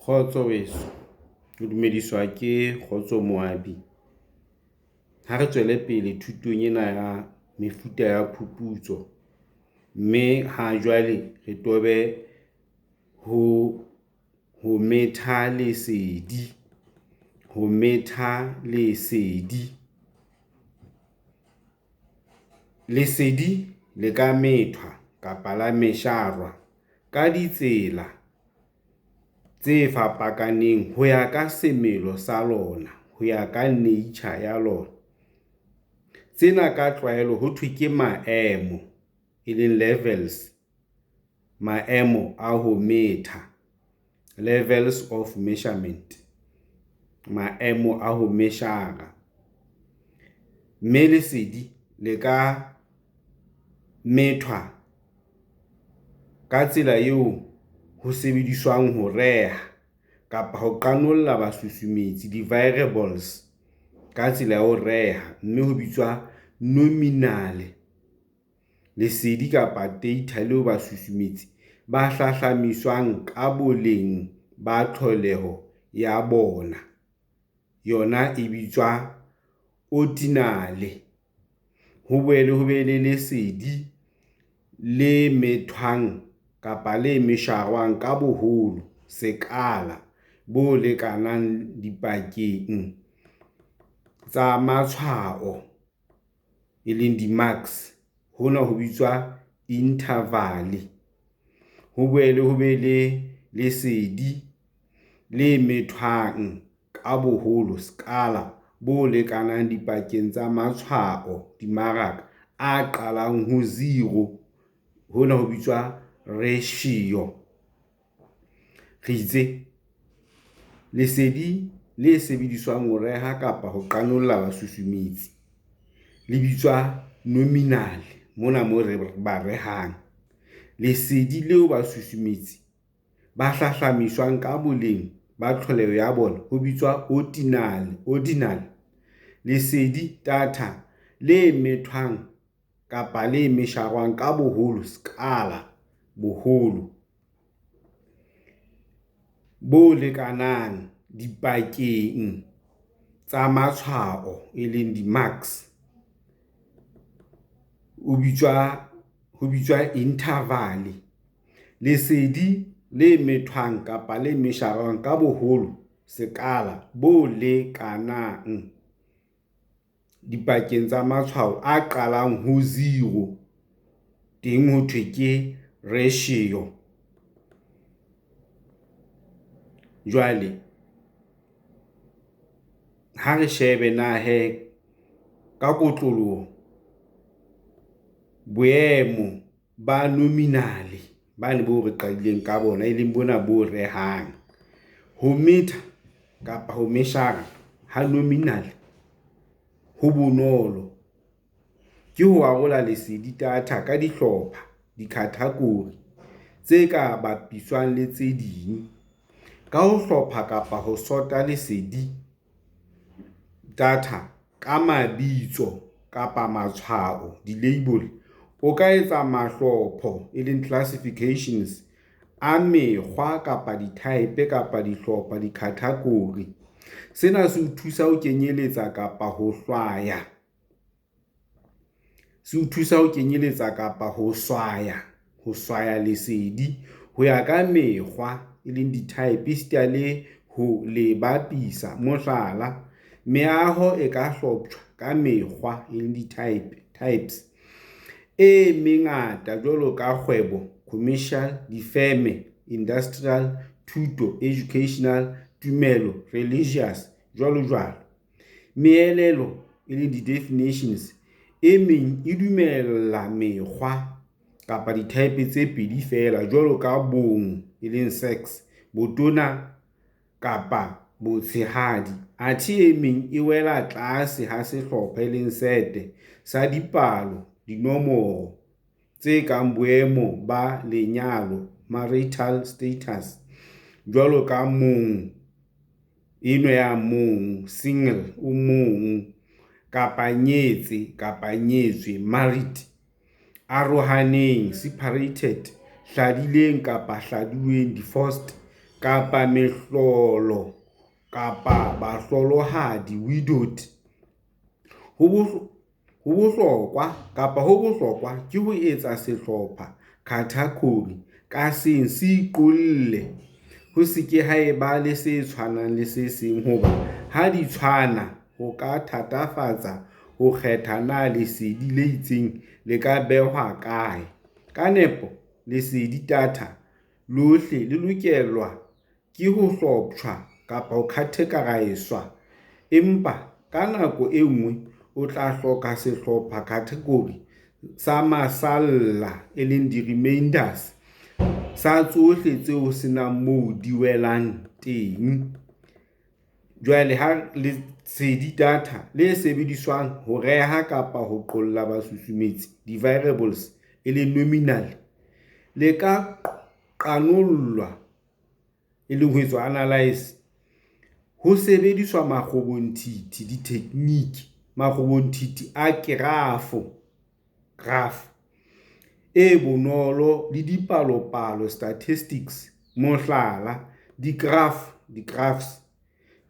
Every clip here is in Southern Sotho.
Kgotso weso, o dumediswa ke Kgotso Moabi. Ha re tswele pele thutong ena ya mefuta ya phuputso, mme ha jwale re tobe ho metha lesedi, ho metha lesedi. Lesedi le ka methwa kapa la mesharwa ka ditsela tse fapakaneng ho ya ka semelo sa lona, ho ya ka nature ya lona. Tsena ka tlwaelo ho thwe ke maemo, e leng levels, maemo a ho metha, levels of measurement, maemo a ho meshara. Mme lesedi le ka methwa ka tsela eo ho sebediswang ho reha kapa ho qanolla basusumetsi, di-variables, ka tsela ya ho reha, mme ho bitswa nominal. Lesedi kapa data leo basusumetsi ba hlahlamiswang ka boleng ba tlholeho ya bona, yona e bitswa ordinal. Ho boele ho be le lesedi le methwang kapa le mesharwang ka boholo, sekala, bo lekanang dipakeng tsa matshwao, e leng di-marks. Hona ho bitswa interval. Ho boele ho be le lesedi le methwang ka boholo, sekala, bo lekanang dipakeng tsa matshwao, dimmaraka, a qalang ho zero. Hona ho bitswa ratio. Re itse lesedi le sebediswang ho reha kapa ho qanolla basusumetsi le bitswa nominal mona moo re ba rehang. Lesedi leo basusumetsi ba hlahlamiswang ka boleng ba tlholeho ya bona ho bitswa ordinal. Lesedi, data, le methwang kapa le mesharwang ka boholo, sekala, boholo, bo lekanang dipakeng tsa matshwao, e leng di-marks, o bitswa, ho bitswa interval. Lesedi le methwang kapa le mesharwang ka boholo, sekala, bo lekanang dipakeng tsa matshwao a qalang ho zero, teng ho thwe ke ratio. Jwale ha re shebe na hee ka kotloloho boemo ba nominal bane boo re qadileng ka bona, e leng bona bo rehang. Ho metha kapa ho meshara ha nominal ho bonolo ke ho arola lesedi, data, ka dihlopha, dikhathegory, tse ka bapiswang le tse ding. Ka ho hlopha kapa ho sota lesedi, data, ka mabitso kapa matshwao, di-label, o ka etsa mahlopho, e leng classifications, a mekgwa kapa di-type kapa dihlopha, di-category. Sena se o thusa ho kenyeletsa kapa ho hlwaya, se o thusa ho kenyeletsa kapa ho swaya, ho swaya lesedi ho ya ka mekgwa, e leng di-type, esita le ho le bapisa. Mohlala, meaho e ka hloptjhwa ka mekgwa, e leng di-type, types, e mengata jwalo ka kgwebo, commercial, difeme, industrial, thuto, educational, tumelo, religious, jwalojwalo. Meelelo, e leng di-definitions, e meng e dumella mekgwa kapa di-type tse pedi feela jwalo ka bong, e leng sex, botona kapa botshehadi, athe e meng e wela tlase ha sehlopha, e leng sete, sa dipalo, dinomoro, tse kang boemo ba lenyalo, marital status, jwalo ka mong, enwa ya mong, single, o mong, kapa nyetse kapa nyetswe, married, arohaneng, separated, hladileng kapa hladuweng, divorced. Kapa mehlolo kapa bahlolohadi, widowed. Ho bohlokwa kapa ho bohlokwa ke ho etsa sehlopha, category, ka seng se iqolle, ho se ke ha eba le se tshwanang le se seng hoba ha di tshwana ho ka thatafatsa ho kgetha na lesedi le itseng le ka behwa kae. Ka nepo lesedi, data, lohle le lokelwa ke ho hloptjhwa kapa ho categoriswa, empa ka nako e nngwe o tla hloka sehlopha, category, sa masalla, remainders, sa tsohle tseo ho se nang moo di welang teng. Jwale ha lesedi, data, le sebediswang ho reha kapa ho qolla basusumetsi, di-variables, e leng nominal, le ka qanollwa, e leng ho etswa analyse, ho sebediswa makgobonthithi, dithekniki, makgobonthithi a kerafo, graph, e bonolo le dipalopalo, statistics, mohlala, dikerafo, graphs,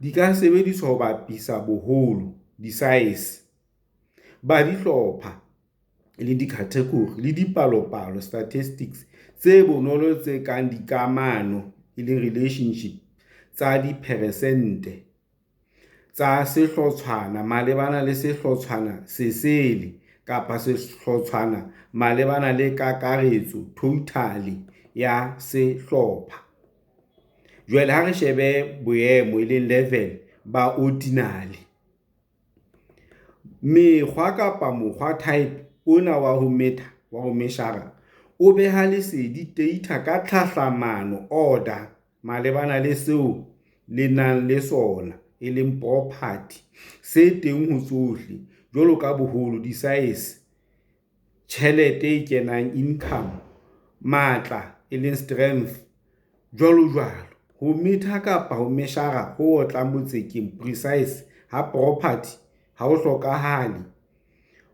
di ka sebediswa ho bapisa boholo, di-size, ba dihlopha, di-category, le dipalopalo, statistics, tse bonolo tse kang dikamano, relationship, tsa diperesente tsa sehlotshwana malebana le sehlotshwana sesele kapa sehlotshwana malebana le kakaretso, total, ya sehlopha. Jwale ha re shebe boemo, e leng level, ba ordinal. Mekgwa kapa mokgwa, type, ona wa ho metha, wa ho meshara, o beha lesedi, data, ka tlhahlamano, order, malebana le seo le nang le sona, e leng property, se teng ho tsohle, jwalo ka boholo, di-size, tjhelete e kenang, income, matla, e leng strength, jwalojwalo. Ho metha kapa ho meshara ho otlang botsekeng, precise, ha property ha ho hlokahale.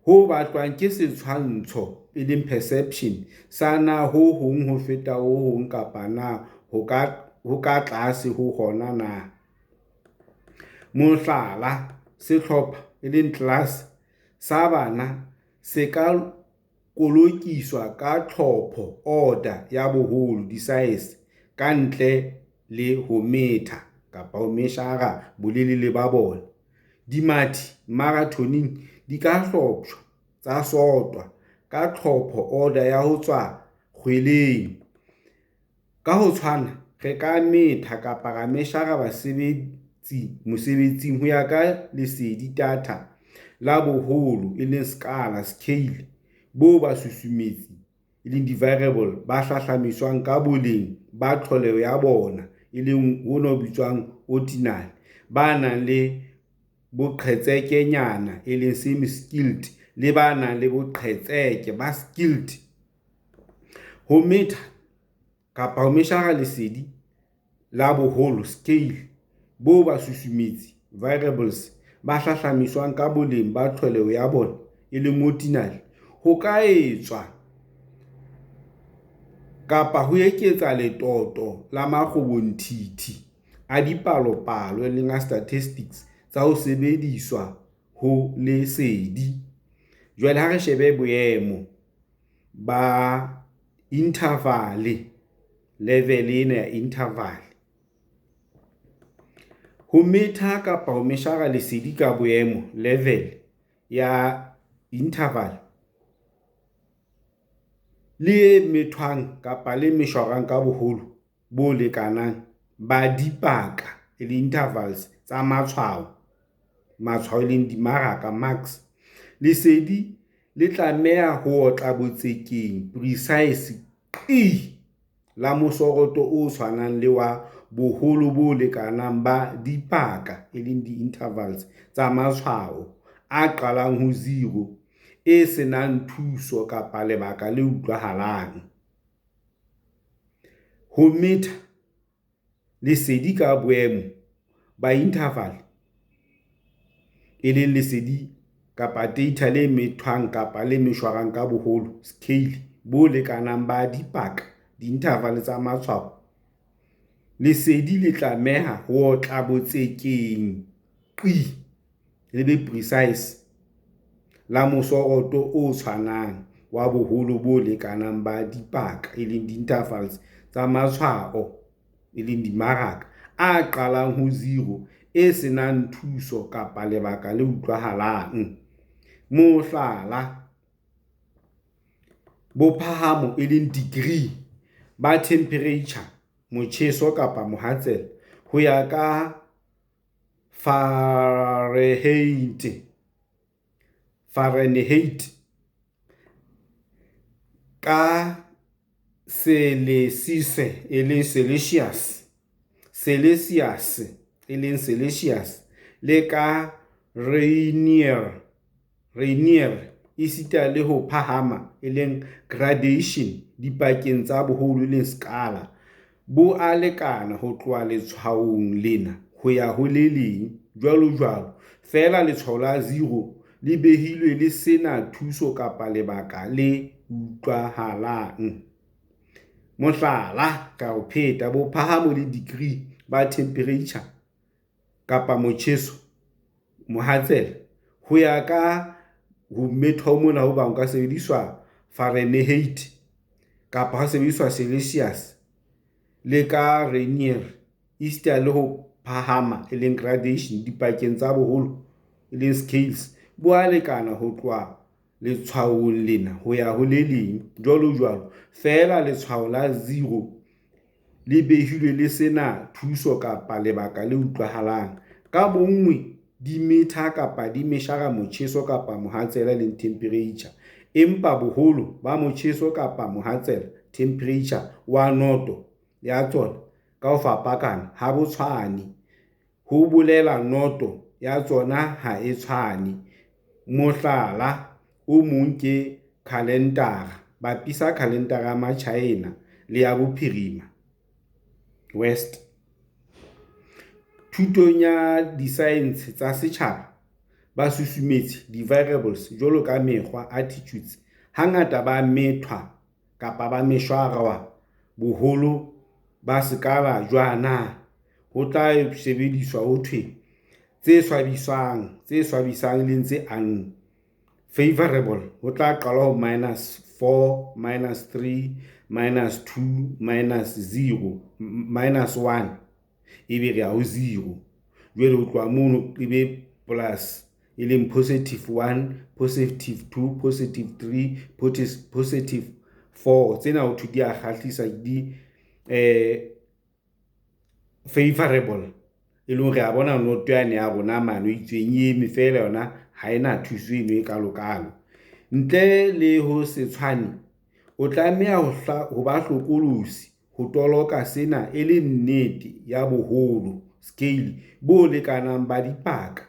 Ho batlwang ke setshwantsho, e leng perception, sa na ho hong ho feta ho hong kapa na ho ka tlase ho hona na. Mohlala, sehlopha, e leng class, sa bana se ka kolokiswa ka tlhopho, order, ya boholo, di-size, ka ntle le ho metha kapa ho meshara bolelele ba bona. Dimathi marathoneng di ka hloptjhwa, tsa sotwa, ka tlhopho, order, ya ho tswa kgweleng. Ka ho tshwana, re ka metha kapa ra meshara basebetsi mosebetsing ho ya ka lesedi, data, la boholo, e leng sekala, scale, boo basusumetsi, e leng di-variable, ba hlahlamiswang ka boleng ba tlholeho ya bona, e leng hona ho bitswang ordinal, ba nang le boqhetsekenyana, e leng semi-skilled, le ba nang le boqhetseke ba skilled. Ho metha kapa ho meshara lesedi la boholo, scale, boo basusumetsi, variables, ba hlahlamiswang ka boleng ba tlholeho ya bona, e leng ordinal, ho ka etswa kapa ho eketsa letoto la makgobonthithi a dipalopalo, e leng a statistics, tsa ho sebediswa ho lesedi. Jwale ha re shebe boemo ba interval, level ena ya interval. Ho metha kapa ho meshara lesedi ka boemo, level, ya interval, le methwang kapa le mesharwang ka boholo bo lekanang ba dipaka, e leng intervals, tsa matshwao, matshwao e leng dimmaraka, marks, lesedi le tlameha ho otla botsekeng, precise, qi! La mosoroto o tshwanang le wa boholo bo lekanang ba dipaka, e leng di-intervals, tsa matshwao a qalang ho zero, e se nang thuso kapa lebaka le utlwahalang. Ho metha lesedi ka boemo ba interval, e leng lesedi kapa data le methwang kapa le meshwarwang ka boholo, scale, bo lekanang ba dipaka, di-interval, tsa matshwao. Lesedi le tlameha ho otla botsekeng, qi, le be precise, la mosoroto o tshwanang, wa boholo bo lekanang ba dipaka, intervals, tsa matshwao, dimmaraka, a qalang ho zero e se nang thuso kapa lebaka le utlwahalang. Mohlala, bophahamo, degree, ba themphereitjha, motjheso kapa mohatsela, ho ya ka Fahrenheit, ka selesise e leng Celsius, le ka Rainier esita le ho phahama, gradation, dipakeng tsa boholo, skala, bo a lekana ho tloha letshwaong lena ho ya ho le leng, jwalojwalo, feela letshwao la zero le behilwe le se na thuso kapa lebaka le utlwahalang. Mohlala, bophahamo, degree, ba themphereitjha kapa motjheso, mohatsela, ho ya ka Fahrenheit kapa Celsius, le ka Rainier esita le ho phahama, gradation, dipakeng tsa boholo, scales, bo a lekana ho tloha letshwaong lena ho ya ho le leng, jwalojwalo, feela letshwao la zero le behilwe le se na thuso kapa lebaka le utlwahalang. Ka bonngwe di metha kapa di meshara motjheso kapa mohatsela temperature, empa boholo ba motjheso kapa mohatsela temperature wa noto ya tsona ka ho fapakana ha bo tshwane, ho bolela noto ya tsona ha e tshwane. Mohlala o mong ke khalendara, bapisa khalendara ya Matjhaena le ya Bophirima, West. Thutong ya disaense tsa setjhaba, basusumetsi, di-variables, jwalo ka mekgwa, attitudes, hangata ba methwa-mesharawa boholo ba sekala jwana, ho tla sebediswa ho thwe, tse swabisang, e leng tse unfavourable, ho tla qalwa ho -4, -3, -2, -0, -1, ebe re ya ho 0. Jwale ho tloha mono ebe plus, e leng positive 1, positive 2, positive 3, positive 4. Tsena ho thwe di a kgahlisa, di favourable, e leng hore re a bona noto yane ya rona mane e itsweng e eme feela yona ha ena thuso eno e kalokalo. Ntle le ho se tshwane, o tlameha ho ba hlokolosi ho toloka sena e le nnete ya boholo, scale, bo lekanang ba dipaka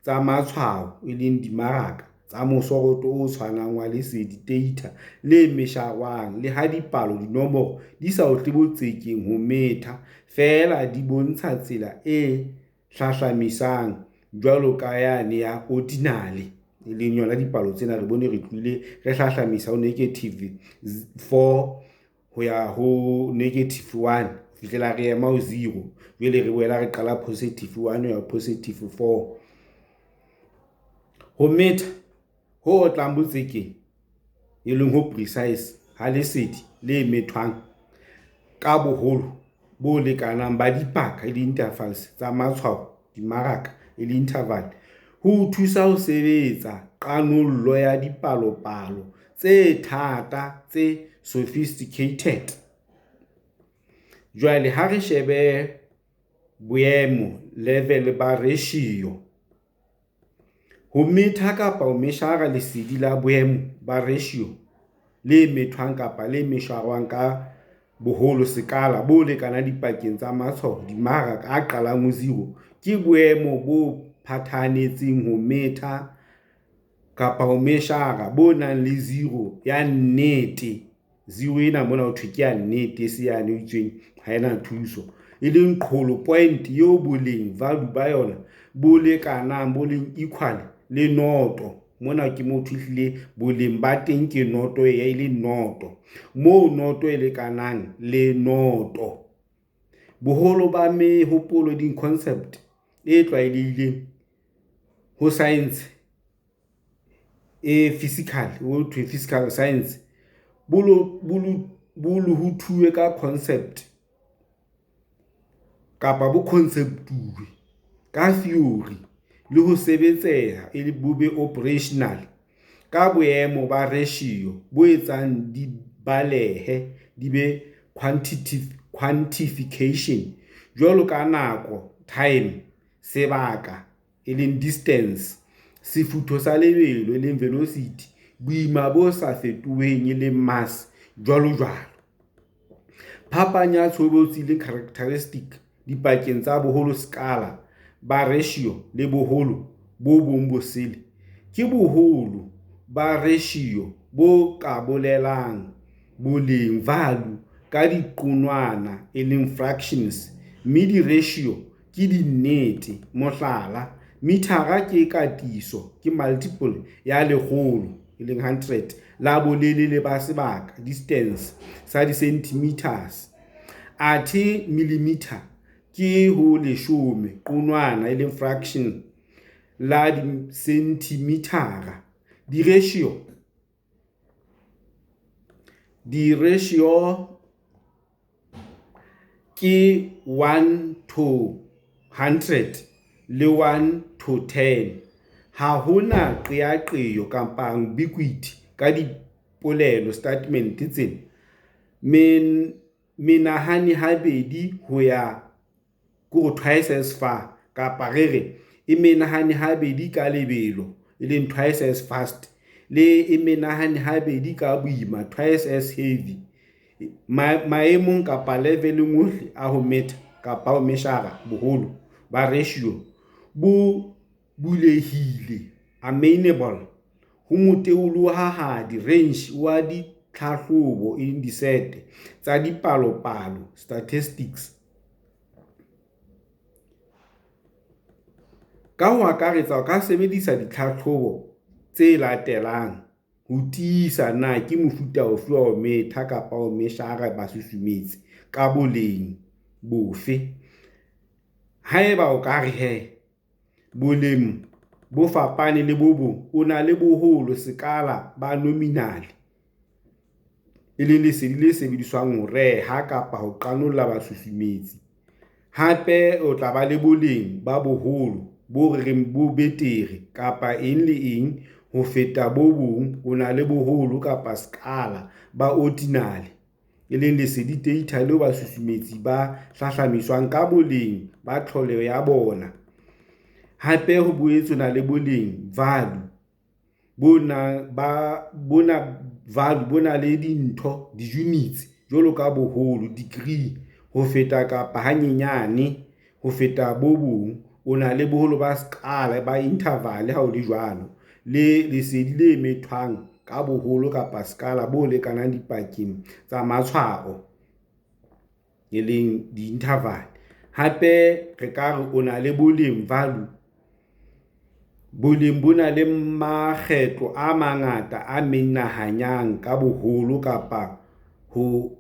tsa matshwao, dimmaraka, tsa mosoroto o tshwanang wa lesedi, data, le mesharwang. Le ha dipalo, dinomoro, di sa otle botsekeng ho metha, feela di bontsha tsela e hlahlamisang jwalo ka yane ya ordinale, e leng yona dipalo tsena re bone re tlohile re hlahlamisa ho -4 ho ya ho -1 ho fihlela re ema ho 0. Jwale re boela re qala +1 ho ya +4. Ho metha ho otlang botsekeng, e leng ho precise, ha lesedi le methwang ka boholo bo lekanang ba dipaka, intervals, tsa matshwao, dimmaraka, interval, ho o thusa ho sebetsa qanollo ya dipalopalo tse thata, tse sophisticated. Jwale ha re shebe boemo level ba ratio. Ho metha kapa ho meshara lesedi la boemo ba ratio le methwang kapa le mesharwang ka boholo, sekala, bo lekanang dipakeng tsa matshwao, dimmaraka, a qalang ho zero, ke boemo bo phetahetseng ho metha kapa ho meshara, bo nang le zero ya nnete. Zero ena mona ho thwe ke ya nnete, e se yane ho itsweng ha e na thuso, e leng qholo, point, eo boleng, value, ba yona bo lekanang, bo leng equal le noto. Mona ke moo ho thwe ehlile boleng ba teng ke noto, e le noto. Moo noto e lekanang le noto. Boholo ba mehopolo, di-concept, e tlwaelehileng ho saense e physical, physical science, bo lohothuwe ka concept kapa bo concept-uwe ka theory le ho sebetseha, operational, ka boemo ba ratio bo etsang di balehe, di be quantification, jwalo ka nako, time, sebaka, distance, sefutho sa lebelo, velocity, boima bo sa fetoheng, mass, jwalojwalo. Phapang ya tshobotsi, characteristics, dipakeng tsa boholo, sekala, ba ratio le boholo bo bong bosele ke boholo ba ratio bo ka bolelang boleng, value, ka diqonwana, fractions, mme di-ratio ke dinnete. Mohlala, mithara ke katiso, multiple, ya lekgolo, 100, la bolelele ba sebaka, distance, sa disenthimithasa, athe milimitha ke ho leshome, qonwana, fraction, la disenthimithara. Di-ratio ke 1 to 100 le 1 to 10. Ha ho na qeaqeo, ambiguity, ka dipolelo, statements, tsena. Menahane habedi ho ya twice as far, kapa re re e menahane habedi ka lebelo, twice as fast, le e menahane habedi ka boima, twice as heavy, maemong kapa leveleng ohle a ho metha kapa ho meshara, boholo ba ratio bo bulehile, amenable, ho moteolohahadi, range, wa ditlhahlobo, disete, tsa dipalopalo, statistics. Ka ho akaretsa o ka sebedisa ditlhahlobo tse latelang ho tiisa na ke mofuta ofe wa ho metha kapa ho meshara basusumetsi ka boleng bofe. Haeba o ka re he, boleng bo fapane le bo bong, o na le boholo, sekala, ba nominale, e leng lesedi le sebediswang ho reha kapa ho qanolla basusumetsi. Hape o tla ba le boleng ba boholo boo re reng bo betere kapa eng le eng ho feta bo bong, o na le boholo kapa sekala ba ordinale, e leng lesedi data leo basusumetsi ba hlahlamiswang ka boleng ba tlholeho ya bona. Hape ho boetse ho na le boleng, value, bo nang le dintho, di-units, jwalo ka boholo, degree, ho feta kapa hanyenyane ho feta bo bong, o na le boholo ba sekala ba interval ha ho le jwalo, le lesedi le methwang ka boholo kapa sekala bo lekanang dipakeng tsa matshwao, e leng di-interval. Hape re ka re o na le boleng, value, boleng bo na le makgetlo a mangata a menahanang ka boholo kapa ho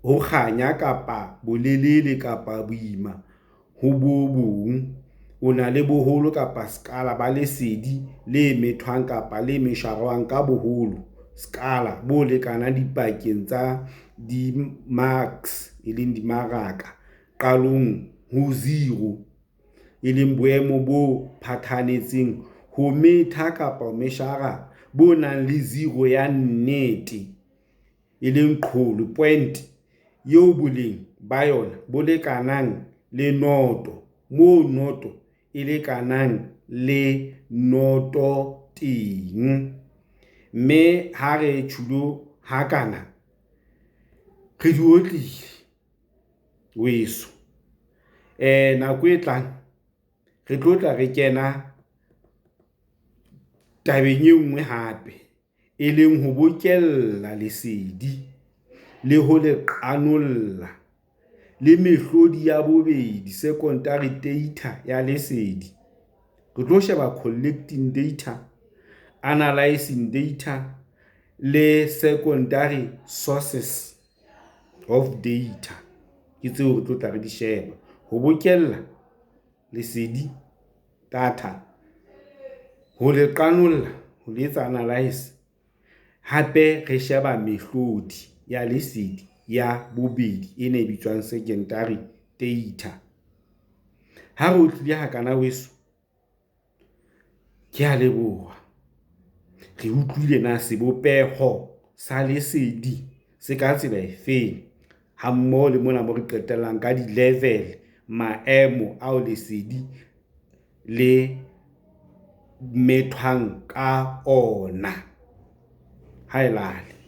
kganya kapa bolelele kapa boima ho bo bong, o na le boholo kapa sekala ba lesedi le methwang kapa le mesharwang ka boholo, sekala, bo lekanang dipakeng tsa dimmaraka qalong ho zero, e leng boemo bo phathahatseng ho metha kapa ho meshara bo nang le zero ya nnete, e leng qholo, point, eo boleng ba yona bo lekanang le noto, moo noto e lekanang le noto teng. Mme ha re tjhulo hakana, re di otlile weso. Nako e tlang re tlo tla re kena tabeng e nngwe hape, e leng ho bokella lesedi le ho le qanolla le mehlodi ya bobedi, secondary data, ya lesedi. Re tlo sheba collecting data, analysing data le secondary sources of data. Ke tseo re tlo tla re di sheba. Ho bokella lesedi, data, ho le qanolla, ho le etsa analyse. Hape re sheba mehlodi ya lesedi ya bobedi ena e bitswang secondary data. Ha re otlile hakana weso, ke a leboha. Re utlwile na sebopeho sa lesedi se ka tsela efeng ha mmoho le mona mo re qetellang ka di-level, maemo ao lesedi le methwang ka ona. Haelale.